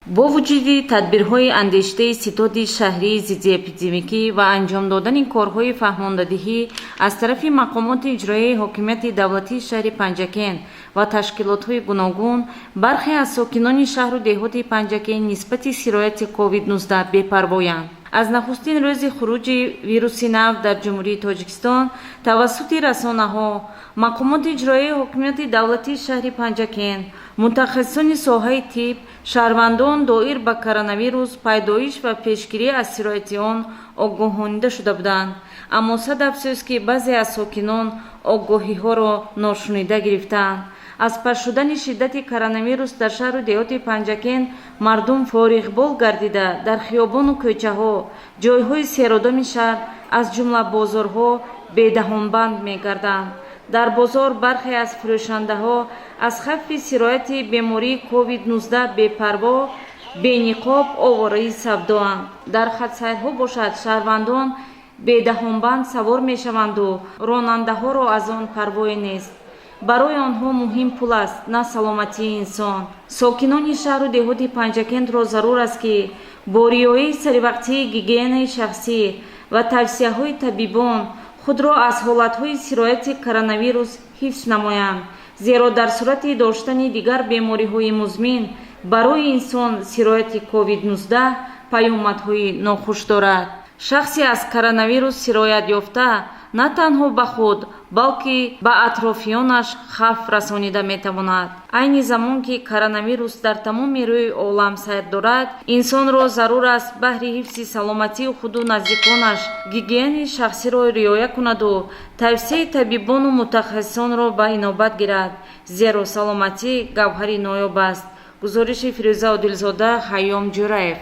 Бо вуҷуди тадбирҳои андешидаи ситоди шаҳрии зиддиэпидемикӣ ва анҷом додани корҳои фаҳмондадиҳӣ аз тарафи мақомоти иҷроияи ҳокимияти давлатии шаҳри Панҷакент ва ташкилотҳои гуногун, бархе аз сокинони шаҳру деҳоти Панҷакент нисбати сирояти COVID-19 бепарвоянд. Аз нахустин рӯзи хуруҷи вируси нав дар Ҷумҳурии Тоҷикистон тавассути расонаҳо, мақомоти иҷроияи ҳокимияти давлатии шаҳри Панҷакент, мутахассисони соҳаи тиб, шаҳрвандон доир ба коронавирус, пайдоиш ва пешгирӣ аз сирояти он огоҳонида шуда буданд. Аммо сад афсӯс, ки баъзе аз сокинон огоҳиҳоро ношунида гирифтаанд. Аз паст шудани шиддати коронавирус дар шаҳру деҳоти Панҷакент мардум фориғбол гардида, дар хиёбону кӯчаҳо, ҷойҳои серодами шаҳр, аз ҷумла бозорҳо, бедаҳонбанд мегарданд. Дар бозор бархе аз фурӯшандаҳо аз хавфи сирояти бемории COVID-19 бепарво, бениқоб овораи савдоанд. Дар хатсайрҳо бошад, шаҳрвандон бедаҳонбанд савор мешаванду ронандаҳоро аз он парвое нест. Барои онҳо муҳим пул аст, на саломатии инсон. Сокинони шаҳру деҳоти Панҷакентро зарур аст, ки бо риояи саривақтии гигиенаи шахсӣ ва тавсияҳои табибон худро аз ҳолатҳои сирояти коронавирус ҳифз намоянд, зеро дар сурати доштани дигар бемориҳои музмин барои инсон сирояти COVID-19 паёмадҳои нохуш дорад. Шахсе аз коронавирус сироят ёфта на танҳо ба худ, балки ба атрофиёнаш хавф расонида метавонад. Айни замон, ки коронавирус дар тамоми рӯи олам сайр дорад, инсонро зарур аст баҳри ҳифзи саломатии худу наздиконаш гигиенаи шахсиро риоя кунаду тавсияи табибону мутахассисонро ба инобат гирад, зеро саломатӣ гавҳари ноёб аст. Гузориши Фирӯза Одилзода, Хайём Ҷӯраев.